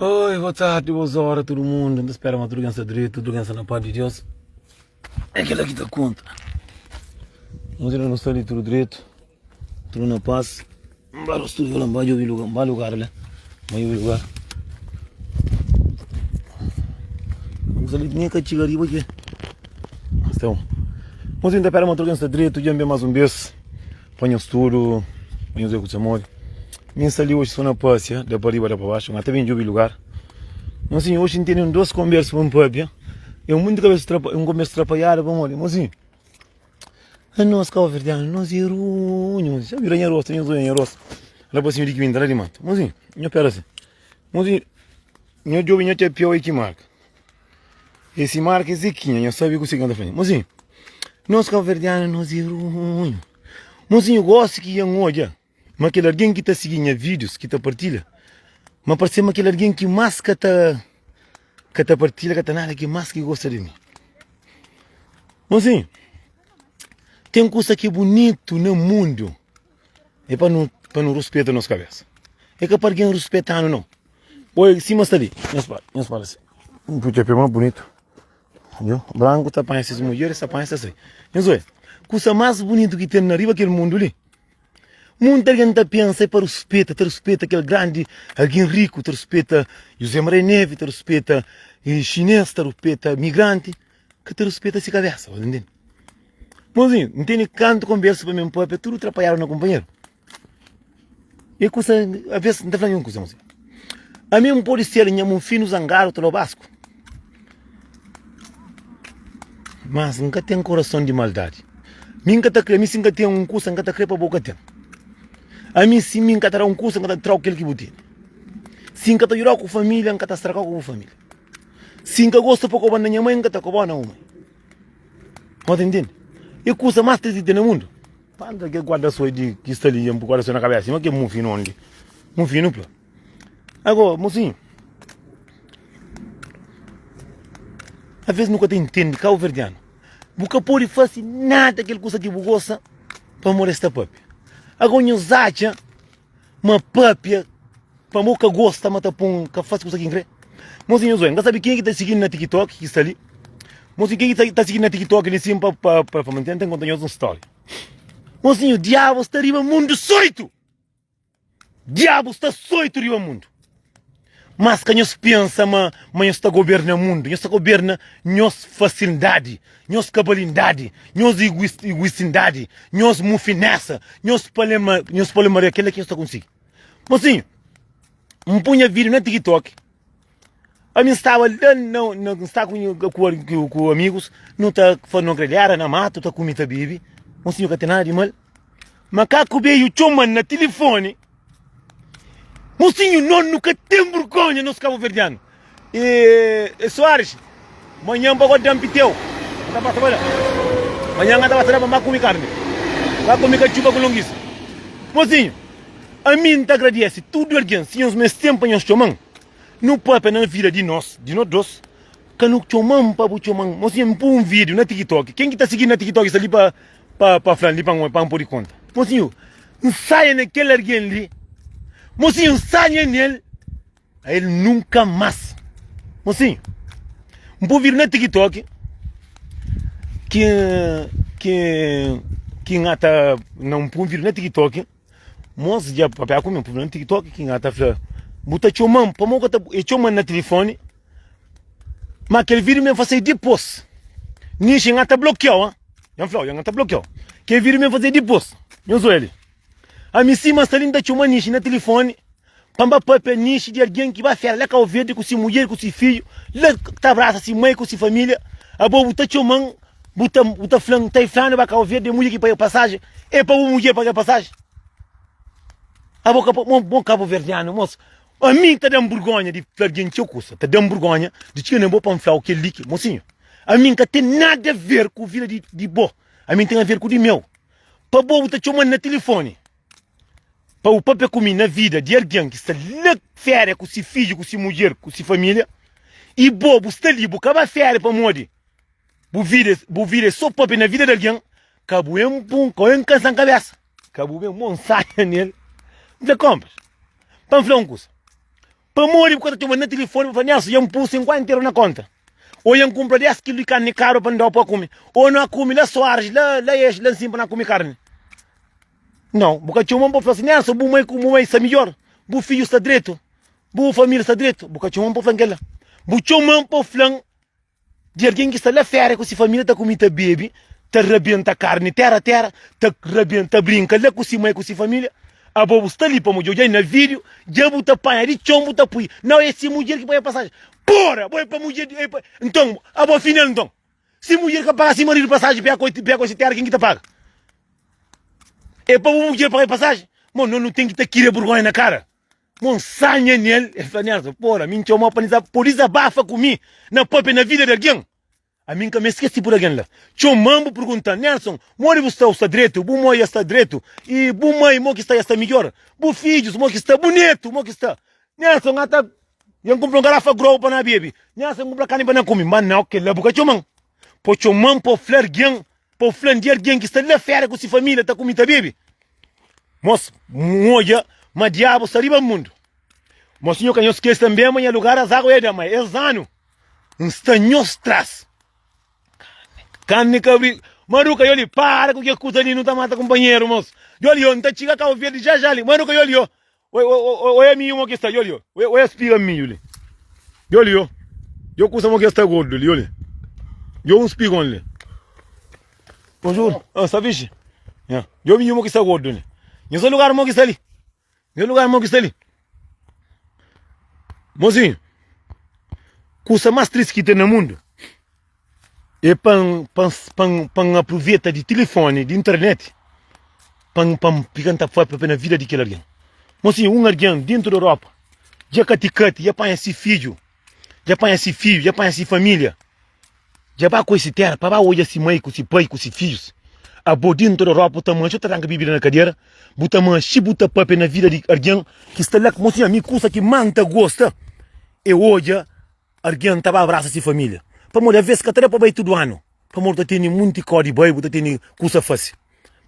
Oi, boa tardi, boas horas, tudu mundu. N ta spera ma tudu algen sta dretu, tudu algen sta na paz di Deus. É kel-la ki ta konta. Nos inda nu sta li tudu dretu, tudu na paz. N ba nos tudu la, N ba djobe lugar, N ba lugar la, N ba djobe lugar. N sta li nen ka txiga riba dje. Então, nos inda ta spera ma tudu algen sta dretu. Dja N ben más un bes pa nhos tudu, pa nhos obi ku se modi. Mi sta li oji so na pasia, da pa riba da pa baxu, N ta ben djobe lugar. Mosinhu, oji N tene un dos konbersu pa N papia. É un munti kabesa trapa, un konbersu trapalhadu pamodi, mosinhu, anos kauverdianu nos é runhu. Xa bira nha rostu, nhos odja nha rostu. Rapasinhu di ki mi ta la di matu. Mosinhu, nho pera si. Mosinhu, nho djobe nho txapéu é ki marka. Esi marka é Zequinha, nho sabe kuse ki N ta fla. Mosinhu, nos kauverdianu nos é runhu. Mosinhu, gosi ki dja N odja. Ma kel algen ki ta sigi nha vídius, ki ta partilha, ma parse ma kel algen ki más ka ta ka ta partilha, ka ta nada, ki más ki gosta di mi. Mozinhu, ten kusa ki é bunitu na mundu, é pa nu pa nu ruspeta nos kabesa. É ka pa algen ruspeta-nu nau. Oi, sima sta li, nhos fala, nhos fala si, un pui txapéu más bunitu. Nho, branku ta panha ses mudjer, es ta panha, es ta sai. Nhos oia, kusa más bunitu ki ten na riba kel mundu li, Munti algen ta pensa é pa ruspeta, ta ruspeta kel grandi algen riku, ta ruspeta José Maria Neves, ta ruspeta xinês, ta ruspeta migranti, ka ta ruspeta si kabesa, bu ta ntende? Mozinhu, N tene kantu konbersu pa mi N papia, tudu trapalhadu na kunpanheru. E kusa, aves, N ta fla nha un kusa, mozinhu, ami N pode ser nha mufinu zangadu tolobasku, Mas N ka ten korason di maldadi. Mi N ka ta kre, mi si N ka ten un kusa, N ka ta kre pa bo ka ten. Ami si mi N ka ta da un kusa, N ka ta trau kel ki bu tene. Si N ka ta judau ku familia, N ka ta strakau ku bu familia. Si N ka gosta pa koba na nha mai, N ka ta kobau na bu mai. Bo ta ntende? E kusa mas tristi ki ten na mundu. Panta ke guarda-sol di ki sta li, guarda-sol na kabesa, sima ke mufinu ondi. Mufinu pla. Agora, mocinho, às vezes nu ka ta intende kabuverdianu. Bu ka pode fase nada kel kusa ki bu gosta pamodi es ta papia. Agora nhos atxa ma papia pamodi bu ka gosta ma ta pon ka fase kusa ki N kre? Mocinho, nhos oi, N ka sabe kenha ki ta sigin na TikTok ki sta li. Mocinho, kenha ki ta sigin na TikTok li sin pa pa pa fla ma N ten konta nhos un storia. Mocinho, diabu sta riba mundu soitu! Diabu sta soitu riba mundu. Mas ka nhos pensa ma ma nhos ta goberna mundu. Nhos ta goberna nhos fasilndadi, nhos kabalindadi, nhos iguisindadi, nhos mufinesa, nhos palema, nhos palemaria, kel-la ki nhos ta konsigi. Mosinhu, N pui nha vídiu na TikTok. Ami N staba la na, na, N sta ku, ku, ku amigus, nu ta faze no grelhada na matu, ta kume, ta bebe. Mosinhu, ka ten nada di mal. Makaku beju txoma-m na tilifoni, Mosinhu, nos nu ka ten burgonha, nos kabuverdianu. E Soares, manhan pa go da-m piteu, N ta pasa pa la. Manhan N ta pasa la pa N ba kume karni, ba kume katxupa ku longisa. Mosinhu, ami N ta agradese tudu algen, si nhos meste-m pa nhos txoma-m, nu papia na vida di nos, di nos dos, ka nu txoma-m pa bu txoma-m. Mosinhu, N pui un vídiu na TikTok, ken ki ta sigi-m na TikTok sta li pa. Pa pa fla-m li pa N pa N pode konta. Mosinhu, N saia na kel argen li. Mosinhu, N saia nel, a el nunka más. Mosinhu, N pô vídiu na TikTok ki ki ki N ata na N pô vídiu na TikTok, mos dja papia ku mi, N pô vídiu na TikTok ki N ata fla, bu ta txoma-m, pamodi ku ta e txoma-m na tilifoni, ma kel vídiu mi N fase dipôs. Nixi N ata blokiau, ha. Nha flau, nha ta blokiau. Ke vídeo mi faze dipôs. Nhos oi ali. Ami sima sta li nta txoma Nixi na tilifoni pa nba papia Nixi di algen ki ba fera la Kau Verdi ku si mudjer ku si fidju la ta abrasa si mai ku si familia. Abo bu ta txoman bu ta bu ta flan ta flanu ba Kau Verdi é mudjer ki paga pasaji é pa bu mudjer paga pasaji? Abo ka pa mo kabuverdianu mos ami ta dan burgonha di fla algen txeu kusa ta dan burgonha di txiga na bo pa nflau kel li ki mosinhu. Ami N ka ten nada a ver ku vida di, di bo. Ami N ten a ver ku di meu. Pa bo, bu ta txoma-m na tilifoni pa bu papia ku mi na vida di algen ki sta la féria ku si fidju, ku si mudjer, ku si família. I bo, bu sta li, bu ka ba féria pamodi bu vida, bu vida é so papia na vida di algen. Ka bu en pun, ka bu en kansa-m kabésa. Ka bu ben mon saia nel. N fla, Konpras, pa N fla un kusa. Pamodi bu ka ta txoma na tilifoni pa fla, Nelson, dja N pui 50 euro na konta. Ô dja N kunpra 10 kilu di karni karu pa N da-u pa kume. Ô no a kume la Soares, la la es, la nsin pa no kume karni. Nau, bu ka txoma-m pa fla si, Nelson, bu mai ku bu mai sta midjor, bu fidju sta dretu, bu família sta dretu. Bu ka txoma-m pa fla-m kel-la. Bu txoma-m pa fla-m di algen ki sta la féria ku si família ta kume, ta bebe, ta rabenta karni téra téra, ta rabenta, ta brinka la ku si mai ku si família. Abo bu sta li pamo dja odja na vídiu, dja bu ta panha di txon bu ta pui. Nau, é si mudjer ki panha pasajen. Pora! Bo é pa mudjer, é pa. Nton, abo afinal nton, si mudjer ka paga si maridu pasajen pa e koi si téra, ken ki ta paga? É pa bu mudjer paga pasajen? Mo, no nu ten ki ta kria burgonha na kara. Mo nsanha nel, el fla Nelson, pora, mi ntxoma pa podi dizabafa ku mi na papia na vida di algen. Ami N ka meste kes tipu di algen la. Txoma-m bu pergunta-m, Nelson, modi bu sta? Bu sta dretu? Bu moi ya sta dretu? I bu mai mo ki sta? Ya sta midjor? Bu fidjus mo ki sta? Bu netu mo ki sta? Nelson, ata ya N kunpra un garafa grogu pa na bebe. Nelson, N kunpra karni pa na kume. Ma nau, kel-la bu ka txoma-m. Po txoma-m pa fla algen, pa fla-m di algen ki sta la féria ku si família ta kume ta bebe. Mos, N odja ma diabu sta riba mundu. Mos, nho ka nho skese tanbe ma nha lugar azágua e da ma es anu. N sta nhos tras. Karni kabri. Maruka yo li, para ku kes kusa li, nu ta mata kunpanheru, mos. Yo li, yo, N ta txiga Kabu Verdi já já li. Maruka yo li, yo. Oi, oi, oi, oi minhu mo ki sta, yo li, yo. Oi, oi spiga minhu li. Yo li, yo. Yo kusa mo ki sta gordu li, yo li. Yo un spigon li. Bonjour. Ah, sta fixe? Yeah. Yo minhu mo ki sta gordu li. Nhos lugar mo ki sta li. Nha lugar mo ki sta li. Mozinho, kusa mas tristi ki ten na mundu é pa N pa N pa N pa N apruveta di tilifoni, di internet pa N pa N fika N ta papia na vida di kel algen. Mozinho, un algen dentu di Europa dja kati-kati, dja panha si fidju, dja panha si fidju, dja panha si familia. Dja ba ku esi tera pa ba odja si mai ku si pai ku si fidjus. Abo dintu di ropa bu ta manxi bu ta tranka bibida na kadera, bu ta manxi bu ta papia na vida di argen ki sta la. Mosinha mi kusa ki ma nta gosta e odja argen ta ba abrasa si familia. Pamodi aves ka ta da pa bai tudu anu, pamodi bu ta tene munti kau di bai, bu ta tene kusa fasi.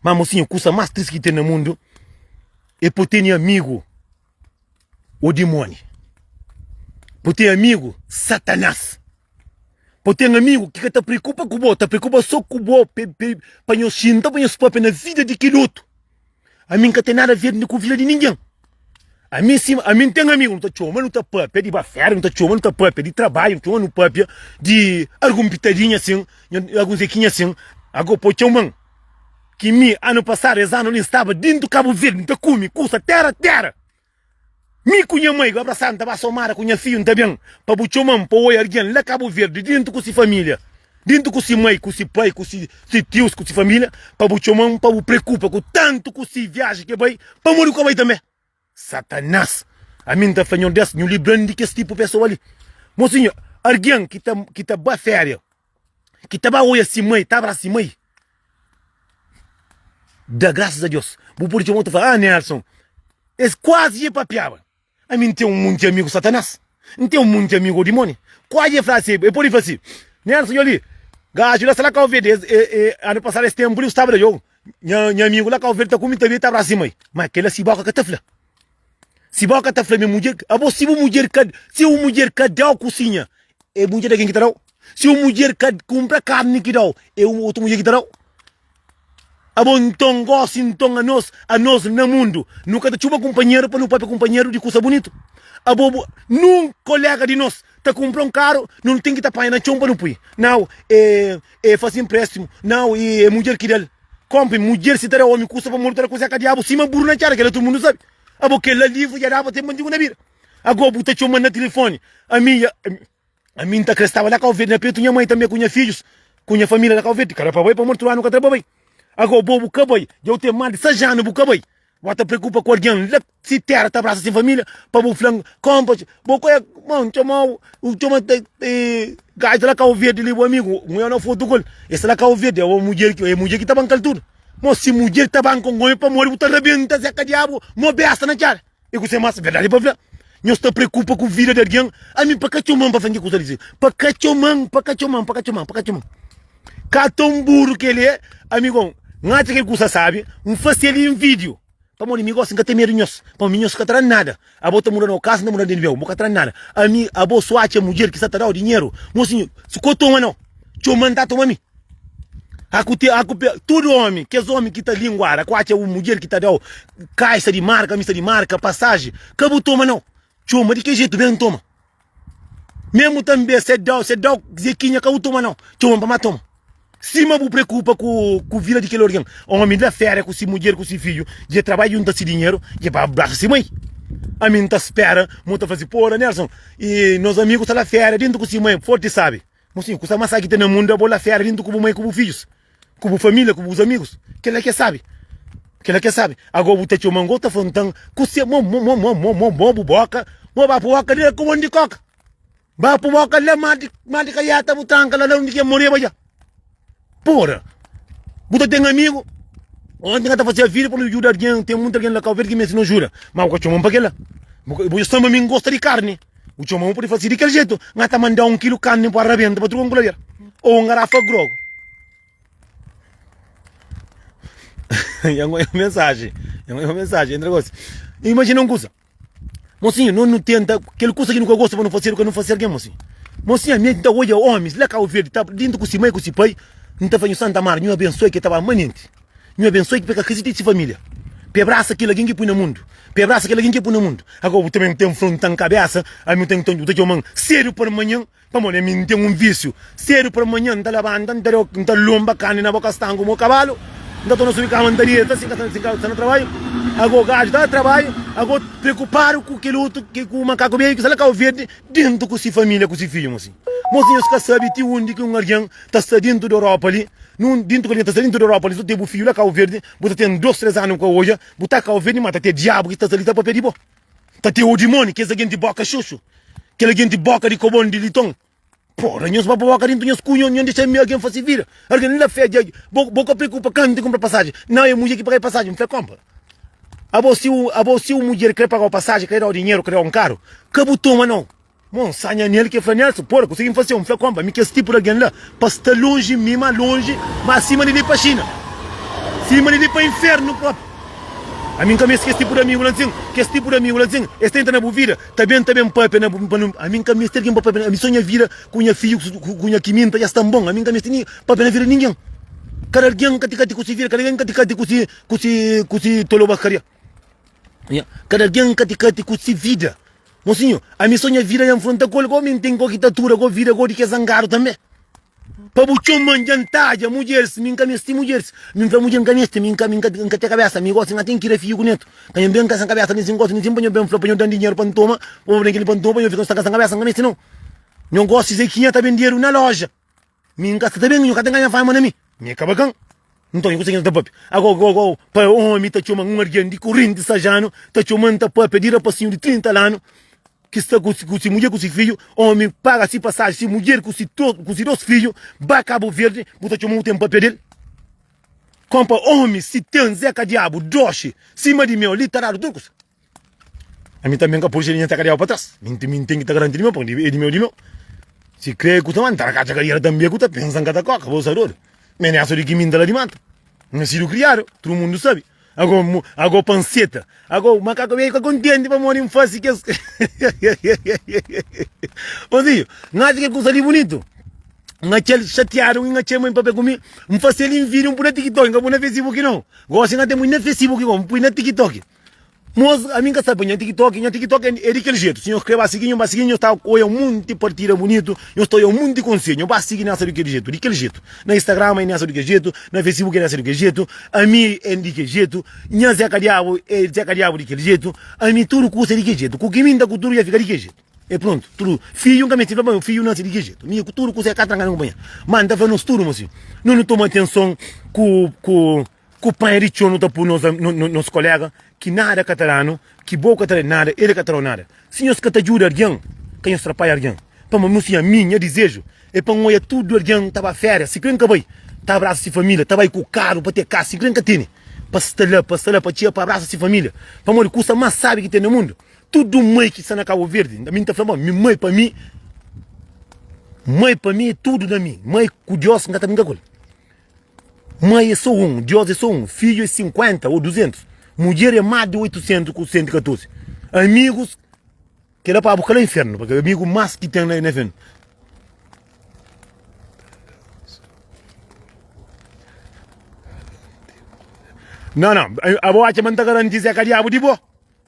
Ma mosinha kusa mas tristi ki ten na mundu e po tene amigu o dimoni, po ten amigu satanas. Bo ten amigu ki ka ta preokupa ku bo, ta preokupa so ku bo pa nhos xinta, pa nhos papia na vida di kel otu. Ami N ka ten nada a ver ku vida di ningen. Ami sima, ami N ten amigu, nu ta txoma, nu ta papia di bafera, nu ta txoma, nu ta papia di trabadju, nu txoma, nu papia di algun pitadinha asin, algun zekinha asin. Ago po txoma-m ki mi anu pasadu, es anu li N staba dintu Kabu Verdi, N ta kume kusa tera tera. Mi ku nha mai abrasadu N ta ba somada ku nha fidju N ta ben pa bu txoma-m pa oia algen la Kabu Verdi dintu ku si familia dintu ku si mai ku si pai ku si tius ku si familia pa bu txoma-m pa bu preokupa ku tantu ku si viaji ke bai pamodi ku ka bai tanbe Satanas ami N ta fla Nhordes nhu libra-m di kes tipu pesoa li Mosinhu algen ki ta ki ta ba feria ki ta ba oia si mai ta abrasa si mai Da grasas a Deus. Bu pode txoma otu fla, ah Nelson, es kuazi dja papiaba. Ami N ten un monti amigu Satanás. N ten un monti amigu dimoni. Kuazi dja fla si, e pode fla si, Nelson, dja li, gaju la sta la Kau Verdi, es, e, e, anu pasadu es tenpu li bu staba la, djogu, nha, nha amigu la Kau Verdi ta kume, ta bebe, ta abrasa si mai. Ma kela si boka ka ta fla. Si boka ta fla mi mudjer, abo si bu mudjer ka, si un mudjer ka dau kusinha, é mudjer di algen ki ta dau? Si un mudjer ka kunpra karni ki dau, é un otu mudjer ki ta dau? Abo nton gosi nton anos, anos na mundu, nu ka ta txuma kunpanheru pa nu papia kunpanheru di kusa bunitu? Abo bu, nun kolega di nos ta kunpra un karu, nu ten ki ta panha na txon pa nu pui. Nau, e, e fasi inprestimu, nau, e mudjer ki dal. Konpri mudjer si ta da omi kusa pamodi ta da kusa ka diabu sima buru na txada kela tudu mundu sabi abo kela livru dja daba tempu antigu na bida ago bu ta txoman na tilifoni ami ya ami nta kre staba la kau verdi na petu nha mai tambe ku nha fidjus ku nha familia la kau verdi ka da pa bai pamodi tudu anu ka ta da pa bai ago bo bu ka bai dja bu ten mas di 6 anu bu ka bai Bo ta preokupa ku algen la si tera ta abrasa si familia pa bu fla-m konpa bo ku e mon txomau u txoma gajo la Kau Verdi li bu amigu un eu na fotu ku el e sta la Kau Verdi e mudjer e mudjer ki ta bankal tudu mo si mudjer ta banka un omi pamodi bu ta rabenta zeka diabu mo besta na txada e kuse mas verdadi pa fla nhos ta preokupa ku vida di algen ami pa ka txoman pa fla ki kusa li pa ka txoman pa ka txoman pa ka txoman pa ka txoman Ka ton buru kel é, amigon. N atxa kel kusa sabi, N fase-l en vídiu. Pamodi mi gosi N ka ten medu di nhos, pamodi mi nhos ka ta da-m nada. Abo ta muda na bu kasa, N ta muda na di meu, bo ka ta da-m nada. Ami, abo so atxa mudjer ki sta ta da-u dinheru. Mosinhu, si ko toma nau, txoma N ta toma mi. A ku te, a ku pe, tudu omi, kes omi ki ta linguada, ku atxa un mudjer ki ta da-u kaisa di marka, misa di marka, pasaji, ka bu toma nau. Txoma di kel jetu, ben toma. Mesmu tanbe se dau, se dau zekinha ka bu toma nau. Txoma pa ma toma. Sima bu preokupa ku ku vida di kel orgen. Omi la feria ku si mudjer ku si fidju, dje trabadja junta si dinheru, dje ba abrasa si mai. Ami nta spera mo ta fla si, pora Nelson, i nos amigu sta la feria dentu ku si mai, forti sabi. Mosinhu, kusa mas sabi ki ten na mundu é bo la feria dentu ku bu mai ku bu fidjus, ku bu familia, ku bus amigus. Kela ki é sabi. Kela ki é sabi. Ago bu ta txoma ngo ta fla ntan kuse mo mo mo mo mo mo mo bu boka, mo ba bu boka li ku mon di koka. Ba bu boka la mar di mar di kaiata bu tranka la la undi ki é moreba dja. Pora! Bu ta ten amigu? Onti N ka ta fase vida pa nu djuda algen, ten munti algen la Kau Verdi ki meste nos djuda, ma bu ka txoma-m pa kel-la. Bu ka, bu dja sta-m ami N gosta di karni. Bu txoma-m pode fase di kel jetu, N ta manda-u un kilu karni pa rabenta pa truka un kuladera ô un garafa grogu. Nha ngonha mensaji, nha ngonha mensaji, entra gosi. Imajina un kusa. Mosinhu, no nu tenta kel kusa ki nu ka gosta pa nu fasedu, ka nu fase algen, mosinhu. Mosinhu, ami N ta odja omis la Kau Verdi ta dintu ku si mai ku si pai, N ta fla nhu Santa Mara, nhu abensoi ke ta ba manenti. Nhu abensoi ki pa ka krisi ti si familia. Pa e brasa kel algen ki pui na mundu. Pa e brasa kel algen ki pui na mundu. Agora bu tanbe ten fronta-m kabesa, ami bu ten bu ta txoma-m sedu parmanhan. Pamodi ami N ten un vísiu, sédu parmanhan N ta labanta, N ta da, N ta lonba karni na boka stangu mo kabalu, N ta torna subi kama, N ta deta, si N ka sta, si N ka sta na trabadju. Ago gaju ta na trabadju, ago preokupadu ku kel otu, ki ku makaku bedju ki sta la Kau Verdi, dentu ku si familia, ku si fidju. Mosinhu, mosinhu nhos ka sabi ti undi ki un algen ta sta dentu di Europa li, nun, dentu ki algen ta sta dentu di Europa li, so ten bu fidju la Kau Verdi, bu ta ten dos, tres anu bu ka odja, bu ta Kau Verdi, ma ta ten diabu ki sta sta li ta papia di bo. Ta ten o dimoni, kes algen di boka xuxu, kel algen di boka di kobon di liton. Pora, nhos ba boka dintu nhos ku, nhos dexa mi algen fasi vida. Algen la fé dja, bo, bo ka preokupa kantu kumpra pasaji. Nau, é mudjer ki paga pasaji, N fla, konpa. Abo si u, abo si u mudjer kre pagau pasaji, kre dau dinheru, kre dau un karu, ka bu toma nau. Mon sanha nel ke fla Nelson, pora, kusé ki N fase? N fla, konpa, mi kes tipu di algen la, pa sta lonji mi, ma lonji, ma sima di li pa Xina, sima di li pa infernu propi. Ami N ka meste kes tipu di amigu la nsin, kes tipu di amigu la nsin, es ta entra na bu vida, ta ben, ta ben papia na bu, pa nu, ami N ka meste algen pa papia na, ami so nha vida ku nha fidju, ku, ku nha kiminta dja sta-m bon, ami N ka meste ni papia na vida di ningen. Kada algen kati-kati ku si vida, kada algen kati-kati ku si, ku si, ku si tolobakaria. Kada algen kati-kati ku si vida. Mosinhu, ami so nha vida nha nfronta ku el go mi nten go ki ta tura go vida go di ke zangadu tanbe. Pa bu txoman dja ntadja mudjeris mi nka mesti mudjeris mi nfla mudjer nka mesti mi nka mi nka nka te kabesa mi gosi nka ten ki da fidju ku netu ka nha ben kasa kabesa nin sin gosi nin sin pa nho ben fla pa nho dan dinheru pa ntoma pa bu ben kili pa ntoma pa nho fika sta kasa kabesa nka mesti nau nho gosi zekinha ta bendedu na loja. Mi N ka sta ta ben, nhu ka ta nganha fama na mi. Mi é ka bakan. Nton, nhu konsigi ta papia. Ago, go, go, pa omi ta txoma un algen di Korinti Sajanu, ta txoma-m ta papia di rapasinhu di 30 anu ki sta ku ku si mudjer ku si fidju. Omi paga si pasaji, si mudjer ku si to, ku si dos fidju ba Kabu Verdi, bu ta txoma-m bu ten papia del? Konpa omi si ten Zeka Diabu doxi sima di meu li ta dadu tudu kusa. Ami tanbe N ka pode xinha ta kadiaba pa tras. Mi N ten ki ta garanti di meu, pamodi é di meu, di meu. Si kre ku ta manda, N ta rakatxa kadiera tanbe ku ta pensa N ka ta koka, bo sta dodu. Mi é so di ki mi N ta la di mata. N é sidu kriadu, tudu mundu sabe. Ago, ago pa N seta. Ago, makaku beiu ka kontenti pamodi N fase kes. Mozinhu, N atxa kel kusa li bunitu. N atxa-l xatiadu, N atxa-l ma N papia ku mi. N fase-l un vídiu, N pui na TikTok, N ka pui na Facebook nau. Gosi N ka ten pui na Facebook go, N pui na TikTok. Mos, ami N ka sabe pa nha TikTok, nha TikTok é di kel jetu, si nhos kre ba sigi, nhos ba sigi, nhos ta oia un monti partida bunitu, nhos ta oia un monti konsedju, nhos ba sigi nessa di kel jetu, di kel jetu. Na Instagram é nessa di kel jetu, na Facebook é nessa di kel jetu, ami é di kel jetu, nha Zeka Diabu é Zeka Diabu di kel jetu, ami tudu kusa é di kel jetu, ku ki mi N ta ku tudu dja fika di kel jetu. E prontu, tudu fidju N ka meste fla pa fidju nase di kel jetu, mi ku tudu kusa é ka tranka na kunpanheru. Ma N ta fla nos tudu, mosinhu, no nu toma atenson ku ku. Ku panha di txon nu ta pui nos kolega ki nada ka ta da-nu, ki bo ka ta da nada, el ka ta da-u nada. Si nhos ka ta djuda algen, ka nhos trapadja algen. Pamodi mi sinha, mi, nha dizeju é pa N oja tudu algen ta ba féria, sikre N ka bai, ta abrasa si família, ta bai ku karu pa te kasa, sikre N ka tene, pa sta la, pa sta la, pa txia, pa abrasa si família. Pamodi kusa más sábi ki ten na mundu, tudu mai ki sta na Kabu Verdi, mi N ta fla ma mi mai pa mi, mai pa mi é tudu na mi, mai ku Diós N ka ta brinka ku el. Mai é sô un, Diós é sô un, fidju é 50 ô 200. Mudjer é más di 800 ku 114. Amigus, kela pa bu ka la infernu, porque amigu más ki ten na infernu. Não, não, abo atxa ma N ta garanti Zé ka diabu di bo.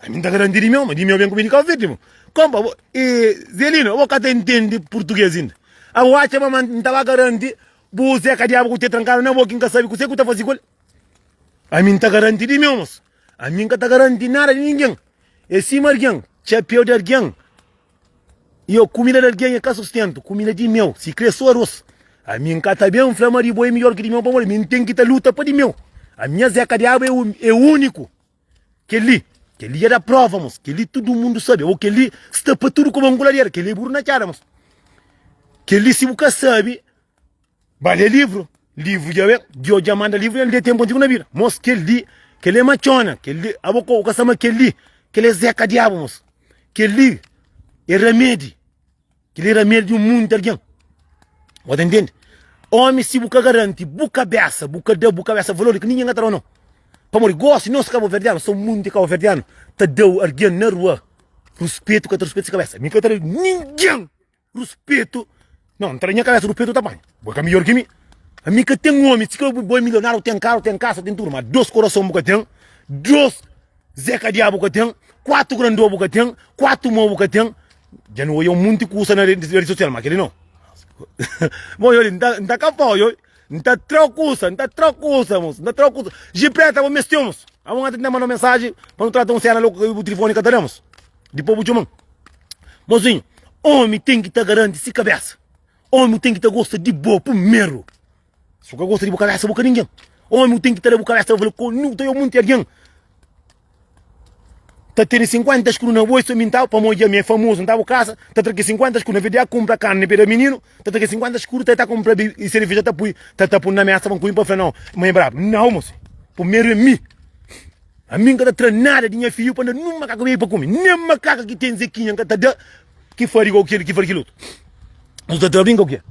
Ami N ta garanti di meu, ma di meu ben ku mi di Cabo Verde, mo. Kompa, bo, e, Zelino, abo ka ta intende purtuguês inda. Abo atxa ma N ta ba garanti bu Zé ka diabu ku te trankadu na bo ki N ka sabe kusé ku ta fasi ku el. Ami N ta garanti di meu, mos. Ami N ka ta garanti nada di ningen. É sima algen, txapéu di algen i ô kumida di algen é ka sustentu. Kumida di meu, si krê sô arôs. Ami N ka ta ben fla ma di bo é midjór ki di meu pamodi mi N ten ki ta luta pa di meu. Ami nha Zé ka diabu é úniku. Kel-li, kel-li dja da próva, mos. Kel-li tudu mundu sabe. Ô kel-li sta pa tudu kobon ku ladera. Kel-li é buru na txada, mos. Kel-li si bu ka sabe. Ba lé livru, livru dja ben, Dios dja manda livru el dé ten kontigu na bida. Mos kel li, kel é matxona, kel li, abo ko ka sa ma kel li, kel é zeka diabu mos. Kel li é ramedi, kel li é ramedi di un munti algen. Bo ta intende? Omi si bu ka garanti bu kabesa, bu ka da bu kabesa valor ki ningen ka ta dau nau. Pamodi gosi nos kabuverdianu, so munti kabuverdianu ta dau algen na rua ruspetu ka ta ruspeta si kabesa. Mi ka ta da ningen. Ruspetu Não, N ta da nha kabesa ruspetu ta panha Bo é ka midjor ki mi Ami ka ten omi Si ka bo é milionáriu, ten karu, ten kasa, ten tudu Ma dos korason bu ka ten Dos Zeka Diabu ka ten Kuatu grandó bu ka ten Kuatu mô bu ka ten Dja nu oia un munti kusa na redi sosial Ma keli nau Bon, yo li, N ta, N ta ka pau, yo N ta trau kusa, N ta trau kusa, mos N ta trau kusa Jipreta, bo meste mos Abo N ta tenta manda mensaji Pa nu trata un sena loku bu tilifoni ka ta da mos Dipôs bu txoma-m. Mozinhu, ómi ten ki ta garanti si kabésa. Ómi ten ki ta gosta di bo primeru. Si bu ka gosta di bu kabésa, bu ka ningen. Ómi ten ki ta da bu kabésa pa fla, nu ta obi monti algen ta tene 50 skru na bolsu, mi nta pamodi ami é famozu, nta bu kasa, ta tra ki 50 skru na vez di a kunpra karni pa da mininu, ta tra ki 50 skru ta ta kunpra serveja ta pui ta ta pui na mesa pa N kume pa fla nau ma é brabu. Nau mosi, primeru é mi. Ami N ka ta tra nada di nha fiju pa N da nun makaka bebe pa kume, nen makaka ki ten zekinha N ka ta da ki fari igual kel ki fari kel otu. Nu ta tra brinka o ke?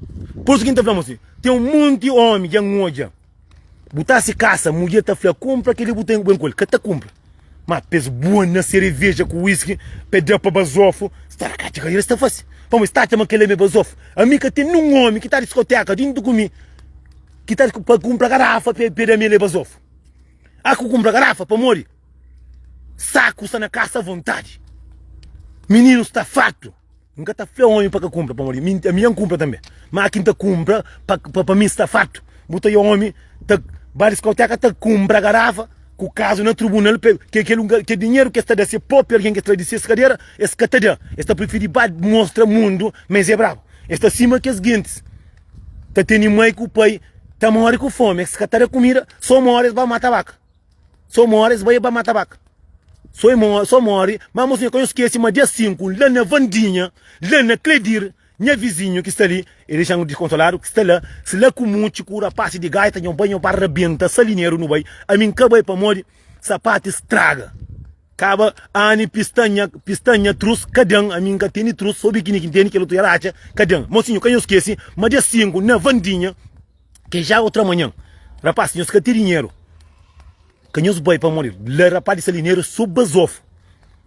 Pur isu ki N ta fla mos, ten un monti omi dja N odja, bu ta si kasa, mudjer ta fla kunpra kel li bu ten ben ku el, ka ta kunpra. Ma pa es bua na sereveja ku wiski pa e da pa bazofu, sta na katxa ka es ta fasi. Pamodi es ta atxa ma kel la é bazofu. Ami ka ten nun omi ki ta diskoteka dintu ku mi ki ta pa kunpra garafa pa e da mi el é bazofu. Há ku kunpra garafa pamodi saku sta na kasa avontadi. Mininu sta fartu. N ka ta fla omi pa ka kunpra pamodi mi ami N kunpra tanbe. Ma ki N ta kunpra pa pa mi sta fartu. Bu ta oia omi ta ba diskoteka ta kunpra garafa ku kazu na tribunal pa ke kel ke dinheru ke es ta da se propi algen ke es tra di ses kadera es ka ta da. Es ta prifiri ba mostra mundu ma es é brabu. Es ta sima kes gentis. Ta tene mai ku pai ta more ku fome, es ka ta da kumida, so more es ba mata baka. So more es bai ba mata baka. So e more, so more, ma mosinha ka nhos skese ma dia 5 la na Vandinha, la na Cledir, nha vizinho ki sta li, e dexa-m diskonsoladu, ki sta la, si la ku mutxi ku rapasi di gaita, nho bai nho ba rabenta salineru nu bai, ami N ka bai pamodi sapatu straga. Kaba ani pista nha pista nha trus ka dan ami nka teni trus so bikini ki nteni kel otu ya ratxa ka dan mosinhu ka nhos skesi ma dia 5 na vandinha ke ja otra manhan rapaz nhos ka ten dinheru ka nhos bai pamodi la rapaz di salineru so bazofu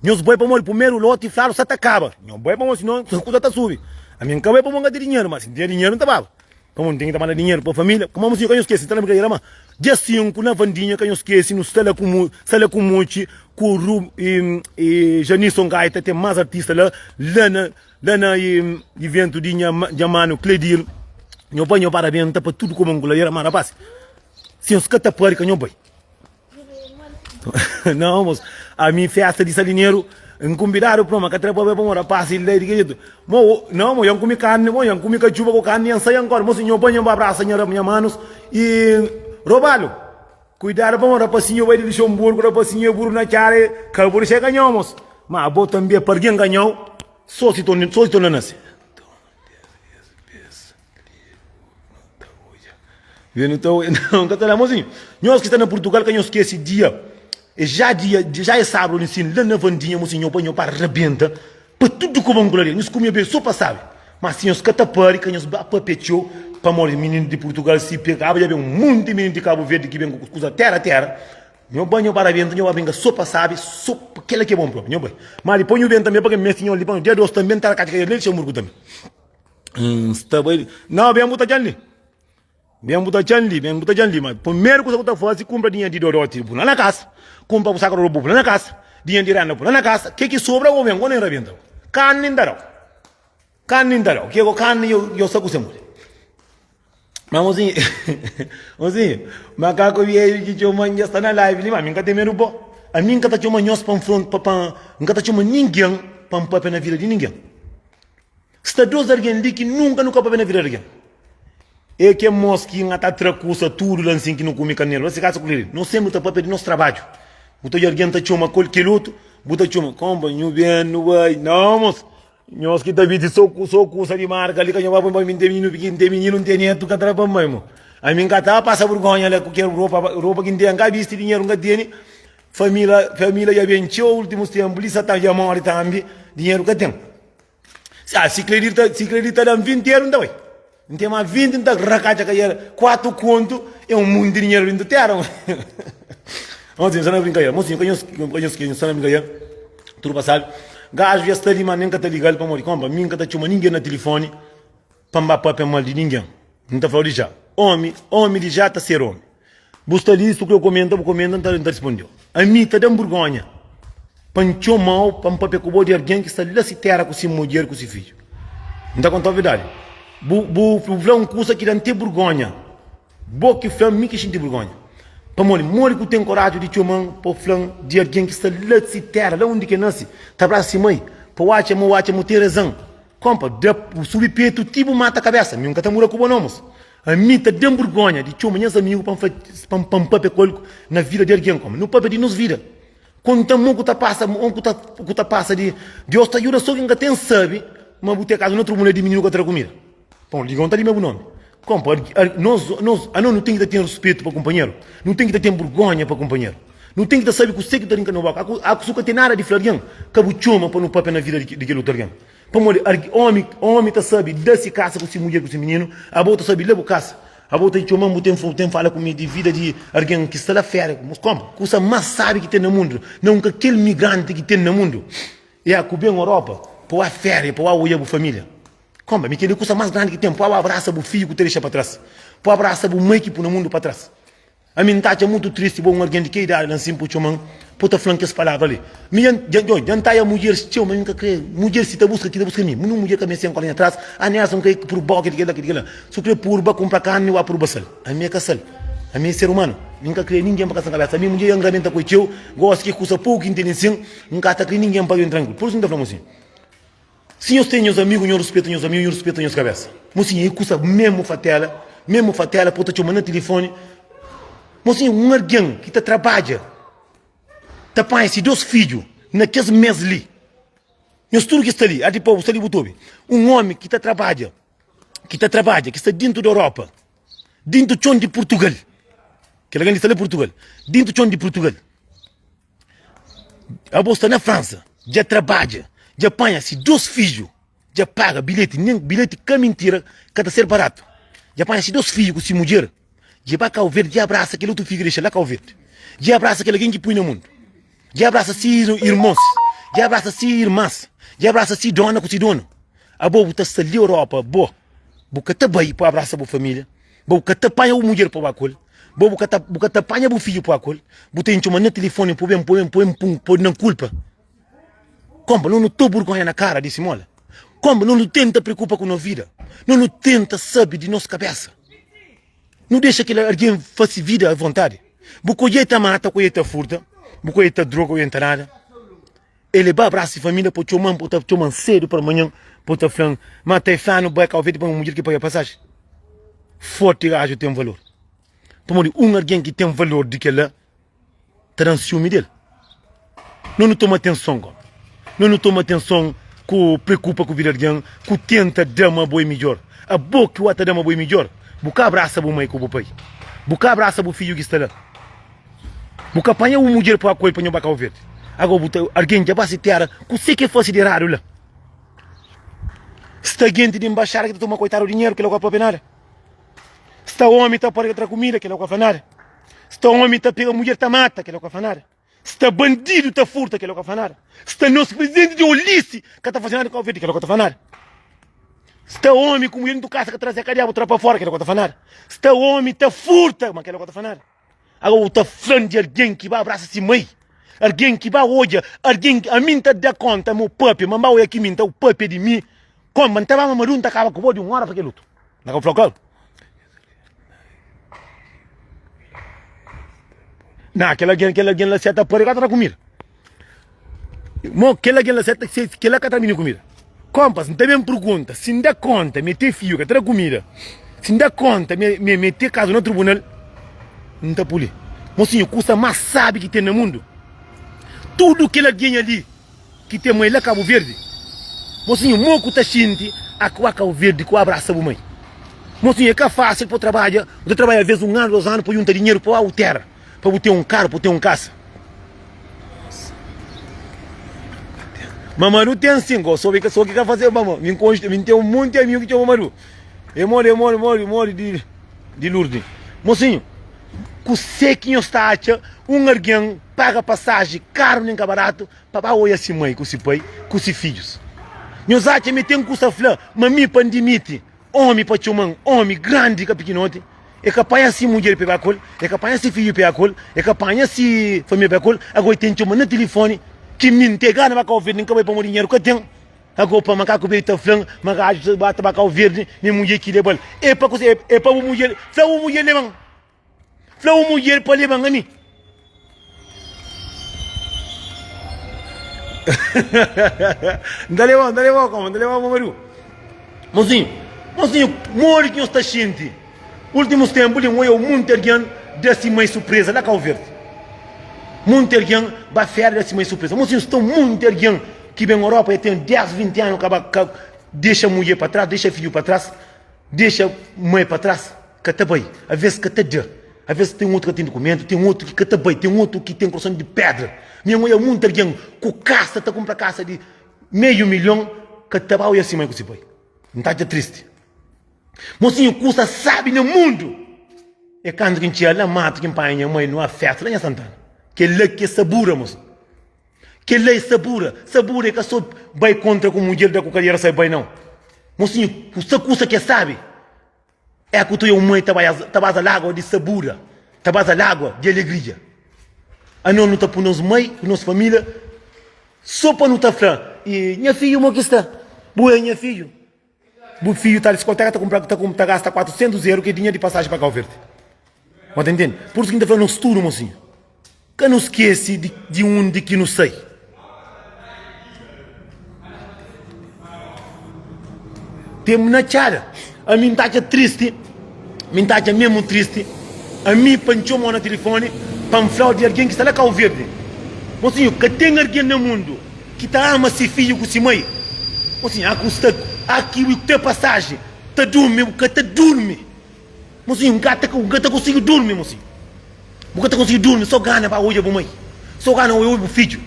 nhos bai pamodi primeru loti fladu sa ta kaba nhos bai pamodi sinon kuza ta subi ami nka bai pamodi nka ten dinheru ma si nten dinheru nta baba. Pamodi nu ten ki ta manda dinheru pa família. Kuma mosinhu ka nhos skese, ta na brinkadeira ma dia 5 na Vandinha ka nhos skese, nu sta la ku mu, sta la ku Muchi, ku Ru i, i Janisson Gaita, ten mas artista la, la na la na i, iventu di nha nha manu Cledir. Nho bai nho parabenta pa tudu kuma nkuladeira, ma rapaz, si nhos ka ta pari ka nho bai. Não, moço. A mi festa di salineru, N kunbidadu pa ma ka tra pa bai pa mora pasa i lei di ki jetu. Mo, não, mo, yan kumi karni, mo, yan kumi katxuba ku karni, yan sai ankora. Moço, nho bai, nho ba abrasa nha, nha manus i robalo. Kuidadu pa mora rapasinhu bai di Luxemburgo, rapasinhu é buru na txara, ka bu dixa ganhau, moço. Ma abo tanbe, pa algen ganhau, so si torna, so si torna nase. Nhos ki sta na Purtugal ka nhos skese dia é já dia já é sábado li sin la na Vandinha mosinho nho pa nho pa rabenta pa tudo ku banku la dentro nhos kume bem so pa sabe mas si nhos ka ta pari ka nhos ba papia txeu pamodi mininu di Purtugal si pegaba dja ben un monti mininu di Kabu Verdi ki ben ku kuza tera tera. Nho bai nho ba rabenta nho ba brinka so pa sabi so pa kela ki é bom propi nho bai ma dipos nho ben tambe pa ke mesti nho li pa dia dos tambe nta katxa kadeira li Luxemburgo tambe nsta bai nau ben bu ta txan li ben bu ta txan li ben bu ta txan li ma primeru kusa ku ta fasi kumpra dinheru di dodoti bu pula na kasa kumpra bu saka ropa bu pula na kasa dinheru di renda bu pula na kasa ke ki sobra bo ben ku ne rabenta karni nta dau karni nta dau ke ku karni yo sta ku se modi. Ma mozinho, mozinho, makaku vieju ki txoma-m dja sta na live li, ma mi N ka ten medu bo. Ami N ka ta txoma nhos pa N fronta, pa, pa, N ka ta txoma ningen pa N papia na vida di ningen. Sta dos algen li ki nunka nu ka papia na vida di algen. É ke mos ki N ta tra kusa tudu la nsin ki nu kume kanelu la se kasa ku li. Nos senpri nu ta papia di nos trabadju. Bu ta odja algen ta txoma kel otu, bu ta txoma, konpa, nhu ben, nu bai. Nau, mos. Nhos ki ta bisti so so kusa di marka li ka nho ba poi pa mi, N ten mininu pikin, N ten mininu, N ten netu ka tra pa mai mo. Ami N ka ta pasa burgonha la ku kel ropa ropa ki N ten N ka bisti, dinheru N ka tene, família família dja ben txeu ultimus tenpu li sa ta dja mori tambi, dinheru ka ten. Ah si kredita si kredita da-m 20 eru N ta bai. N ten ma 20 N ta rakatxa ka 4 kontu é un munti dinheru dintu tera. Mozinho, sta na brincadeira. Mozinho, ka nhos, ka nhos, ka sta na brincadeira. Tudu passado. Gajo já sta li, mas nem ka ta ligal pamodi kompa, mi N ka ta txoma ninguém na telefone pa N ba papia mal di ninguém. N ta flau di já. Omi, omi di já ta ser omi. Bu sta li, si tu kre komenta, bu komenta, N ta, N ta rispondeu. Ami ta da-m burgonha pa N txoma-u pa N papia ku bo di algen ki sta la si téra ku si mudjer ku si fidju. N ta konta-u verdadi. Bu, bu, bu fla un kusa ki da-m te burgonha. Bo ki fla-m, mi ki xinti burgonha. Pamodi, modi ku ten koraju di txoma-m pa bu fla-m di algen ki sta la si téra, la undi ki el nase, ta brasa si mai, pa bu atxa ma bu atxa ma bu ten razan? Konpa, da, bu subi petu ti bu mata kabésa. Mi N ka ta muda ku bo no, mos. Ami ta da-m burgonha di txoma nhas amigu pa N fla, pa N, pa N papia ku el na vida di algen. Kómu nu papia di nos vida, konta-m mo ku ta pasa, mo ku ta, ku ta pasa di Deus ta djuda so ki N ka ten sabe ma bu ten kaza na utru mulher di mininu ka tra kumida. Pon, liga-m ta di mesmu nomi. Kómu, nos, nos, anos nu ten ki ta ten ruspetu pa kunpanheru, nu ten ki ta ten burgonha pa kunpanheru, nu ten ki ta sabe kuse ki ta rinka no boka. Aku, aku su ka ten nada di fla algen, ka bu txoma pa nu papia na vida di, di kel otu algen. Pamodi omi, omi ta sabe da si kasa ku si mudjer ku si mininu, abo ta sabe la bu kasa. Abo ta txoma-m, bu ten bu ten fala ku mi di vida di algen ki sta la fera. Komu? Kusa mas sabi ki ten na mundu, na un ka kel migranti ki ten na mundu, e a ku ben Europa pa ba feria, pa ba oia bu familia. Komu? Mi kel-li kusa mas grandi ki ten, pa ba abrasa bu fidju ku ta dexa pa tras, pa abrasa bu mai ki pui na mundu pa tras. Ami N ta atxa mutu tristi bo un algen di ke idadi la nsin pu txoman pu ta flan kes palavra li. Mi dja dja dja dja N ta aia mudjeris txeu ma mi N ka kre mudjer si ta buska ki ta buska mi. Ninhun mudjer ka meste nkola nha tras, ah Nelson N kre purba ke di kela ke di kela. Su kre purba kunpra karni wa purba sal. Ami é ka sal. Ami é ser umanu. Mi N ka kre ningen pa kasa na kabesa. Ami mudjer dja N rabenta ku el txeu, gosi ke kusa poku ki N tene nsin N ka ta kre ningen pa ben trankulu. Pur isu N ta fla mosinhu. Si nhos ten nhos amigu, nhos ruspeta nhos amigu, nhos ruspeta nhos kabesa. Mosinha, e kusa memu fatela, memu fatela po ta txoma na tilifoni. Mosinha, un algen ki ta trabadja, ta panha si dos fidju na kes mes li. Nhos tudu ki sta li, ati pa bu sta li bu ta obi. Un omi ki ta trabadja, ki ta trabadja, ki sta dintu di Europa, dintu txon di Purtugal, kel algen li sta li Purtugal, dintu txon di Purtugal. Abo sta na França, dja trabadja, dja panha si dos fidju, dja paga bilheti, nen bilheti ka mintira, ka ta ser baratu. Dja panha si dos fidju ku si mudjer, dja ba Cabo Verde, dja abrasa kel otu fidju ki dexa la Cabo Verde, dja abrasa kel algen ki pui na mundu, dja abrasa si irmons, dja abrasa si irmas, dja abrasa si dona ku si donu. Abo bu ta sta li Europa, bo bu ka ta bai pa abrasa bu familia. Bo ka ta panha bu mudjer pa ba ku el, bo bu ka ta bu ka ta panha bu fidju pa ba ku el, bu ta intxoma na tilifoni pa ben pa ben pa ben pun pa na kulpa. Konpa no no ta burgonha na kara di simola. Konpa no no tenta preokupa ku no vida, no no tenta sabi di nos kabesa. No dexa kel algen fasi vida a vontadi. Bu kodje ta mata, kodje ta furta, bu kodje ta droga, kodje ta nada. El ba abrasa si família pa txoman, pa ta txoman sedu pa manhan, pa ta flan, ma ta flanu bai Kau Verdi pa un mudjer ki paga pasaji. Forti gaju ten valor. Pamodi un algen ki ten valor di kela ta dan siumi del. No nu toma atenson ko. No nu toma atenson ku preokupa ku vida algen, ku tenta da ma bo é midjor. Abo ki wa ta da ma bo é midjor, bu ka abrasa bu mai ku bu pai. Bu ka abrasa bu fidju ki sta la. Bu ka panha un mudjer pa ku el pa nho ba Kau Verdi. Agora bu ta algen dja ba si tera, kuse ke fasi di eradu la? Sta genti di embaixada ki ta toma koitadu dinheru, kila ka papia nada. Sta omi ta para ki ta tra kumida, kila ka fla nada. Sta omi ta pega mudjer ta mata, kel-la ka fla nada. Sta bandidu ta furta, kel-la ka fla nada. Sta nos prizidenti di olisi ka ta faze nada Kabu Verdi, kel-la ka ta fla nada. Sta omi ku mudjer dentu kasa ka traze kadiâ bu tra pa fora, kel-la ka ta fla nada. Sta omi ta furta, ma kel-la ka ta fla nada. Agora bu ta fla-m di algen ki ba abrasa si mai, algen ki ba odja, algen ki ami N ta da konta ma bu papia, ma N ba odja ki mi N ta papia di mi, koma N ta ba mamadu N ta kaba ku bo di un ora pa kel otu. N ka fla-u klaru? Na, kel algen, kel algen la seta pari ka ta da kumida. Mo, kel algen la seta, se, kel-la ka ta mini kumida. Kompas, N ta ben pergunta, si N da konta mi te fiju ka ta da kumida, si N da konta mi, mi, mi te kazu na tribunal, N ta puli. Mosinhu, kusa más sabi ki ten na mundu, tudu kel algen ali ki ten mai la Kabu Verdi, mosinhu, mo ku ta xinti a ku a Kabu Verdi ku abrasa bu mai. Mosinhu, é ka fásil pa bu trabadja, bu ta trabadja aves un anu, dos anu pa junta dinheru pa bu tera. Pa bu ten un karu, pa bu ten un kasa. Mamadu ten sin, go sobe ka so ki ka faze mama. Mi nkonxe, mi ten un monti amigu ki txoma Mamadu. E modi, e modi, modi, modi di di Lourdes. Mosinhu, kusé ki nhos ta atxa un argen paga pasaji karu nen ka baratu pa ba oia si mai ku si pai ku si fidjus? Nhos atxa mi ten kusa fla ma mi pa N dimiti Omi pa txoma-m omi grandi ka pikinoti, e ka panha si mudjer pa e ba ku el, e ka panha si fidju pa e ba ku el, e ka panha si familia pa e ba ku el, ago e ten txoma na tilifoni ki mi N ten gana ba Kau Verdi, N ka bai pamodi dinheru ka ten, ago pa makaku bei ta fla-m ma gaju ta ba ta ba Kau Verdi, mi mudjer ki leba-l, e pa kuzê, e pa bu mudjer, fla bu mudjer leba-m. Fla un mudjer pa leba-m ami. N ta leba-u, N ta leba-u, koma, N ta leba-u pa maridu. Mosinhu, mosinhu, modi ki nhos ta xinti? Últimus ténpu li, N oiau monti algen da si mai surpreza la Kau Verdi. Monti algen ba féria da si mai surpreza. Mosinhu, sta monti algen ki ben Europa, e ten 10, 20 anu ka ba, ka dexa mudjer pa tras, dexa fidju pa tras, dexa mai pa tras. Ka ta bai, aves ka ta da, aves ten otu ka ten dukumentu, ten otu ki ka ta bai, ten otu ki ten korason di pedra. Mi N oia munti algen ku kasa ta kunpra kasa di meiu milhon ka ta ba oia si mai ku si pai. N ta atxa tristi. Mosinhu, kusa sabi na mundu é kantu ki N txega la matu ki N panha nha mai numa festa la nha Santana. Kel-la ki é sabura, mosinhu. Kel-la é sabura. Sabura é ka so bai kontra ku mudjer da ku kadera sai bai, nau. Mosinhu, kusa kusa ki é sabi. É ku tuia un mãe ta ta baza lágua di sabura, ta baza lágua di alegria. Anos nu ta pui nos mãe ku nos família sô pa nu ta fla, e nha fidju mo ki sta? Bu é nha fidju. Bu fidju ta diskoteka ta kunpra ta ta gasta 400 eru ki é dinheru di pasaji pa Kau Verdi. Bo ta intende? Pur isu ki N ta fla nos tudu, mosinhu. Ka nu skese di undi ki nu sai. Tem na txada. Ami N ta atxa tristi, mi N ta atxa mesmu tristi, ami pa N txoma-u na tilifoni pa N fla-u di algen ki sta la Kau Verdi. Mosinhu, ka ten algen na mundu ki ta ama se fidju ku se mai. Mosinhu, a ku sta, a ki bu ten pasaji ta durmi, bu ka ta durmi. Mosinhu, N ka ta, N ka ta konsigi durmi, mosinhu. Bu ka ta konsigi durmi, so gana ba odja bu mai, so gana odja bu fidju.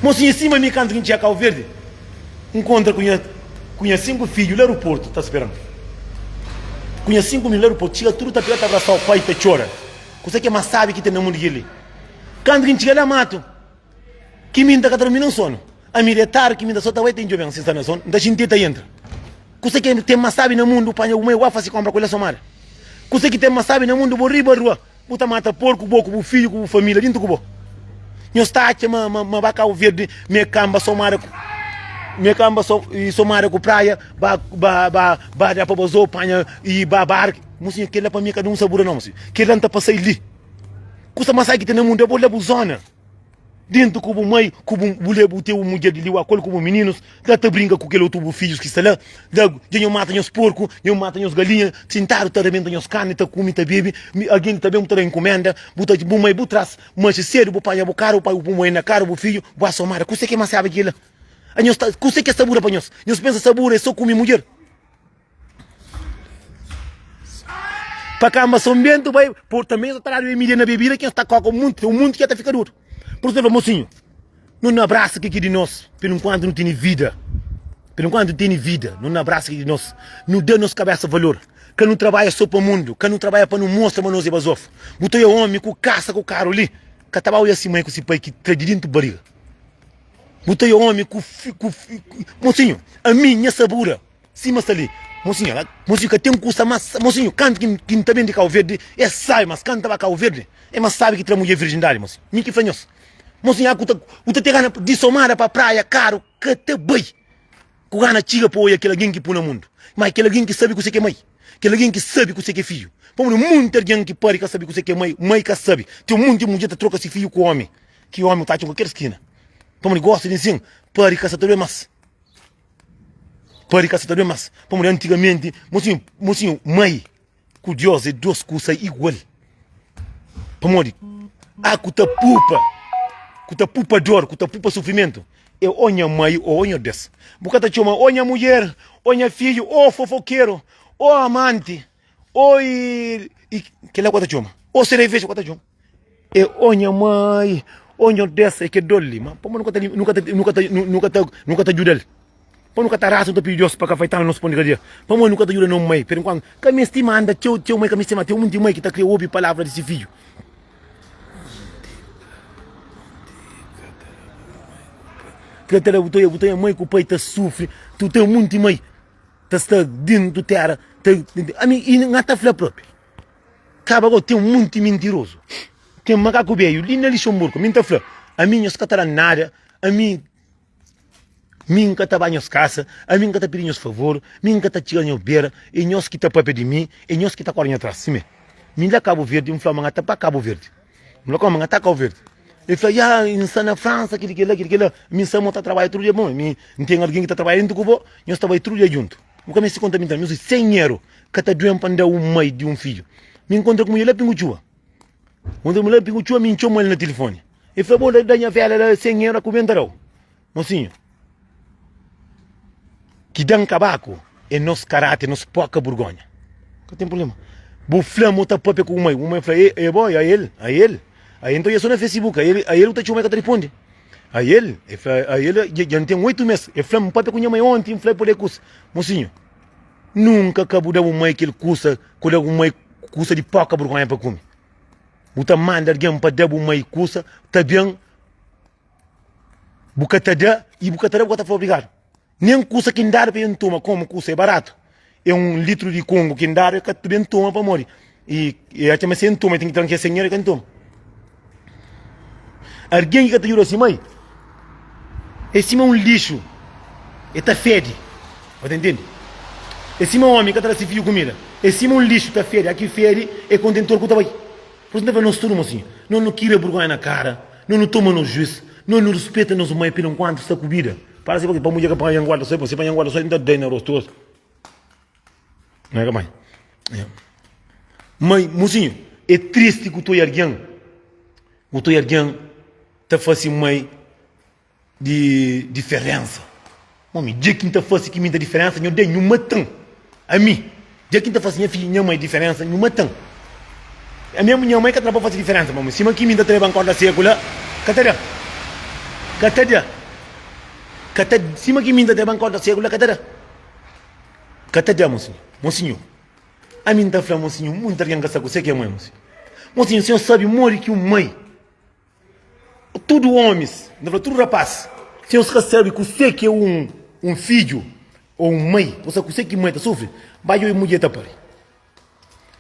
Mosinhu, sima mi kantu ki N txega Kau Verdi, N kontra ku nha, ku nha 5 fidju la aeroportu ta speran. Ku nha 5 mininu la aeroportu, txiga tudu ta pega ta abrasau pai ta txora. Kusa ki é mas sabi ki ten na mundu ki kel li. Kantu ki N txiga la matu, Ki mi N ta ka ta durmi nen sonu. Ami detadu ki mi ta so ta bai ta indjoben si N sta na sonu N ta xinti el ta entra. Kuse ki ten mas sabi na mundu panha bu mai wá fasi konpra ku el somada. Kuse ki ten mas sabi na mundu bo riba rua bu ta mata porku bo ku bu fidju ku bu familia dintu ku bo. Nhos ta atxa ma ma ba Kabu Verdi mi e kanba somada ku mi e kanba somada ku praia ba ba ba ba da pa bazou panha i ba bar. Mosinhu kela pa mi ka da un sabura nau mosinhu. Kela N ta pasai li. Kusa mas sabi ki ten na mundu é bo la bu zona. Dentu ku bu mai, ku bu bu leba bu teu mudjer di li wa kol ku bu mininus, la ta brinka ku kel otu bu fidjus ki sta la, la dja nho mata nhos porku, nho mata nhos galinha, sintadu ta rabenta nhos karni, ta kume, ta bebe, mi algen ta ben bu ta da inkumenda, bu ta bu mai bu tras manxe sedu, bu panha bu karu, bu panha bu mai na karu bu fidju, bu asomada. Kuse ki é mas sabi ki la? A nhos ta kuse ki é sabura pa nhos? Nhos pensa sabura é so kume mudjer? Pa kamba son bentu bai por também ta dadu emília na bebida ki ta koka um monti um monti ki ta fika dudu por isso mocinho nu na abraça ki ki di nos pelo enquanto nu tene vida pelo enquanto nu tene vida nu na abraça ki di nos nu da nos cabeça valor. Ka nu trabadja so pa mundu, ka nu trabadja pa nu mostra ma nos é bazofu. Bu ta oia omi ku kasa ku karu li, ka ta ba oia si mai ku si pai ki tra di dintu bariga. Bu ta oia omi ku ku mosinhu, ami nha sabura sima sta li. Mosinhu, mosinhu ka ten kusa mas, mosinhu kantu ki N ta ben di Kau Verdi é sabi, mas kantu N ta ba Kau Verdi é mas sabi ki tra mudjer virjindadi, mosinhu. Mi ki fla nhos, mosinhu, a ku ta bu ta ten gana di somada pa praia karu ka ta bai. Ku gana txiga pa oia kel algen ki pui na mundu. Má é kel algen ki sabe kuzê ki é mai. Kel algen ki sabe kuzê ki é fidju. Pamodi monti algen ki pari ka sabe kuzê ki é mai, mai ka sabe. Ten monti mudjer ta troka se fidju ku ómi, ki ómi ta atxa na kualker skina. Pamodi gosta di nsin, pari ka sa ta due más. Pari ka sa ta due más. Pamodi antigamenti, mosinhu, mosinhu, mai. Ku Dios é dos kusa igual. Pamodi a ku ta pupa, ku ta pupa dor, ku ta pupa sufrimentu é ô nha mai ô nha Deus. Bu ka ta txoma ô nha mudjer, ô nha fidju, ô fofokeru, ô amanti, ô i kila ku ka ta txoma, ô sereveja ku ka ta txoma. É ô nha mai, ô nha Deus, é kel dor li. Ma pamodi nu ka ta nu ka ta nu ka ta nu ka ta nu ka ta djuda-l? Pamodi nu ka ta rasa nu ta pidi Deus pa ka faitanu nos pon di kada dia? Pamodi nu ka ta djuda no mai? Per enkuantu ka mesti manda txeu txeu mai ka mesti manda. Ten munti mai ki ta kre obi palavra di si fidju. Kre ta da bu ta bu ta mai ku pai ta sufri. Tu ten munti mai ta sta dentu tera ta ami i N ta fla propi. Kaba go ten munti mintirozu. Ten makaku beju li na Lixonburgu. Mi N ta fla, ami nhos ka ta da-m nada, ami mi N ka ta ba nhos kasa, ami N ka ta pidi nhos favor, mi N ka ta txiga nhos bera, é nhos ki ta papia di mi, é nhos ki ta kóre nha tras. Simé, mi la Kabu Verdi, N fla ma N ta ba Kabu Verdi. N fla kómu N ta Kabu Verdi. El fla, ya, N sta na Fransa, kili kila, kili kila. Mi N sta mo ta trabadja tudu dia. Bon, mi N ten algen ki ta trabadja dentru ku bo, nhos ta bai tudu dia djuntu. Bu ka meste konta mintira. Mi sen eru ka ta duen pa N da un mai di un fidju. Mi nkontra ku mudjer la Pingutxua. Nkontra ku mudjer la Pingutxua, mi N txoma-l na tilifoni. El fla, bo da nha vela la sen eru, ku ben ta da-u. Mosinhu, ki da-m kabaku é nos karáter, nos poka burgonha. Ka ten prubléma. Bu fla ma bu ta pâpia ku bu mai. Bu mai fla, e bo, a el, a el. A el, N ta odja so na Facebook, a el, a el bu ta txoma, el ka ta responde. A el, el fla, a el, dja N ten oitu mês. El fla-m, N pâpia ku nha mai onti, N fla-l pa da kusa. Mosinhu, nunka ka bu da bu mai kel kusa ku da bu mai kusa di poka burgonha pa kume. Bu ta manda algen pa da bu mai kusa, ta ben, bu ka ta da, i bu ka ta da, bu ka ta fla obrigadu. Nen kusa ki N dadu pa N toma, komu kusa é baratu, é un litru di kongu ki N dadu, el ka ta ben toma pamodi e atxa ma si N toma, el ten ki tra-m kes 100 eru, el ka toma. Algen ki ka ta djuda si mai é sima un lixu, el ta fedi. Bu ta intende? É sima omi ka ta da si fidju kumida, é sima un lixu ta fedi. A ki fedi é kontentor ku ta bai. Pur isu N ta fla nos tudu, mosinhu, nos nu kria burgonha na kara, nos nu toma nos juis, nos nu rispeta nos mai pela nkuantu sta ku bida. Para si pa mudjer ka panha guarda soi, pa si panha guarda soi N ta dai na rostu gosi. Não é ka mãe? É. Mãe, mosinhu, é tristi ku toi algen, ku toi algen ta fasi mãe di diferensa. Omi, dja ki N ta fase ki mi ta diferensa, nho da nhu matan. Ami, dja ki N ta fase nha fidju, nha mai diferensa, nhu matan. Ami, nha mai ka ta da pa fase diferensa pa mi. Sima ki mi ta treba nkorda seku la, ka ta da. Ka ta da. Ka ta, sima ki mi ta treba nkorda seku la, ka ta da. Ka ta da, monsinhor. Monsinhor, ami N ta fla, monsinhor, munti algen ka sa kuse ki é mai, monsinhor. Monsinhor, senhor sabe modi ki un mai. Tudu omis, N ta fla tudu rapás, si nhos ka sabe kuse ki é un un fidju ô un mai, ô sa kuse ki mai ta sufri, bai djobe mudjer ta pari.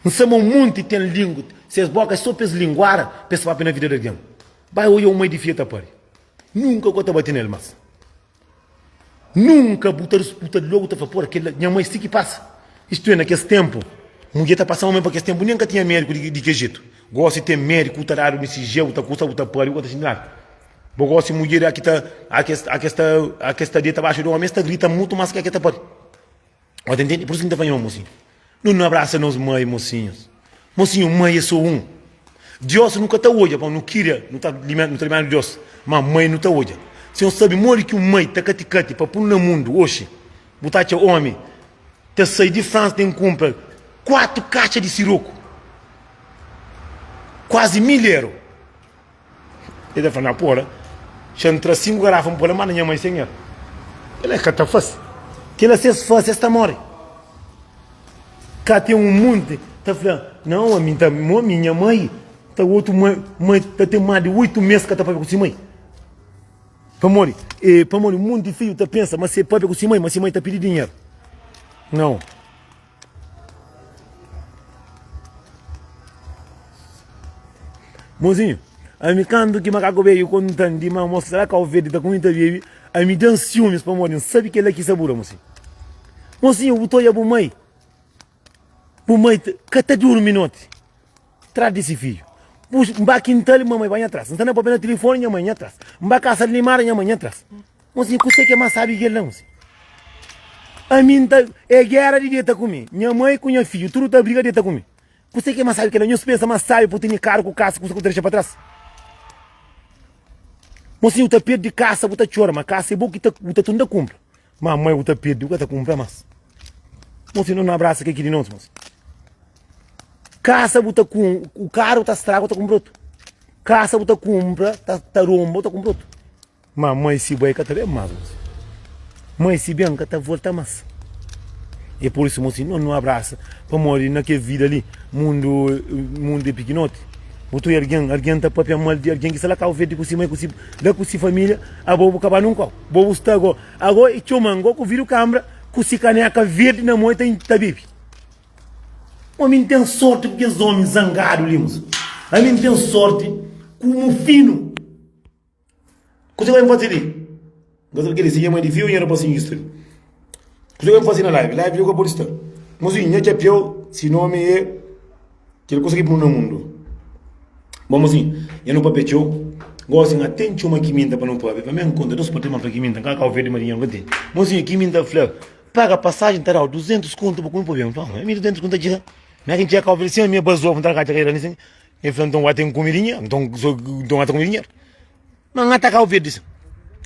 N sa ma un monti ten lingu, ses boka é so pa es linguara, pa es papia na vida di algen. Bai odja un mai di fia ta pari. Nunka ku ka ta bati na el mas. Nunka bu ta disputa logu ta fla pora kel nha mai si ki pasa. Istu é, na kes tenpu mudjer ta pasa omi pa kes tenpu nen ka tinha mediku di ke jetu. Gosi ten mediku ta dadu msg bu ta kusa bu ta pari bu ka ta xinti nada. Bo gosi mudjer a ki ta a kes a kes ta a kes ta deta baxu di omi es ta grita mutu mas ki a ke ta pari. Bo ta intende? Pur isu ki N ta fla nho, mosinhu, nu nu abrasa nos mai, mosinhus. Mosinhu, mai é so un. Dios nu ka ta odja, pamodi nu kiria, nu ta limenta, nu ta limenta di Dios, ma mai nu ta odja. Si nhos sabe modi ki un mai ta kati-kati pa pul na mundu oxi, bu ta atxa omi ta sai di Fransa ten kunpra 4 kaxa di siroku, kuazi 1000 eru. El ta fla, Na pora, xa N tra 5 garafa N pô-l manda nha mai sen el. Kel-la ka ta fase. Kel-la si es fase, es ta móre. Ka ten un monti ta fla, Nau, ami ta mo mi nha mai ta otu mai, mai ta ten más di oitu mês ka ta papia ku si mai. Pamodi? E pamodi un monti fidju ta pensa ma si e papia ku si mai, ma si mai ta pidi dinheru. Nau. Mozinhu, ami kantu ki makaku bedju konta-m di ma mos la Kau Verdi ta kume ta bebe, ami da-m siumis pamodi N sabe kel-la ki sabura, mozinhu. Mozinhu, bu ta odja bu mai, bu mai ka ta durmi noti tras di si fidju. Bu N ba kintal, mamai ba nha tras. N sta na papia na tilifoni, nha mai nha tras. N ba kasa di limada, nha mai nha tras. Mozinhu, kuse ki é más sábi ki kel-la, mozinhu? Ami N ta, é géra di deta ku mi. Nha mai ku nha fidju, tudu ta briga deta ku mi. Kuse ki é más sábi ki kel-la? Nhos pensa más sábi pa tene karu ku kasa, kusa ku ta dexa pa tras? Mosinhu, bu ta perde kasa, bu ta txora, ma kasa é bo ki ta, bu ta tunda kunpra. Ma mai bu ta perde, bu ka ta kunpra más. Mosinhu, no abrasa kel ki di nos, mosinhu. Kasa bu ta kun, ku karu ta straga, bu ta kunpra otu. Kasa bu ta kunpra, ta, ta ronba, bu ta kunpra otu. Ma mai si bai ka ta ben mas mosi. Mai si ben ka ta volta mas. E por isu mosi no no abrasa pamodi na ke vida li mundu mundu e pikinoti. Bu ta oia algen algen ta papia mal di algen ki sta la Kau Verdi ku si mai ku si la ku si familia abo bu ka ba nun kau. Bo bu sta go ago e txoman go ku vidu kambra ku si kaneka verdi na mo e ta ta bebi. Ami N ten sorti ku kes omi zangadu li mosi. Ami N ten sorti ku mufinu. Kuzê ki bu faze li? N ka sabe kel-li, si nha mai di fiu, nha rapasinhu ki sta li. Kuzê ki bu faze na live? Live li ka pode sta. Mozinhu, nha txapéu, si nomi é kel kuza ki punu na mundu. Bon, mozinhu, nha nu papia txeu. Gosi N ten txoma Kiminta pa nu papia. Pa mi N konta dos pa três, ma N fla Kiminta, N ka kau verde ma dinheru N ka ten. Mozinhu, Kiminta fla, paga pasajen, N ta dau 200 kontu pa kume pa ben. N fla, ami 200 kontu ta txiga? Mi ki N txiga kau verde, sin ami e bazofa, N ta da ka txiga sin. El fla, Nton, wata N kume dinheru? Nton, nton wata kume dinheru? Ma N ata Kau Verdi sin.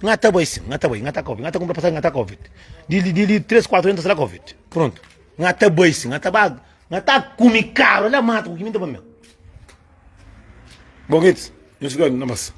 N ata bai sin, N ata bai, N ata Kau Verdi, N ata kunpra pasajen, N ata Kau Verdi. Di li, di li tres, kuatru N ta sta la Kau Verdi. Prontu. N ata bai sin, N ata ba, N ata kume karu la matu ku ki mi ta pa mi. Bon, gentis, nhos fika na pas.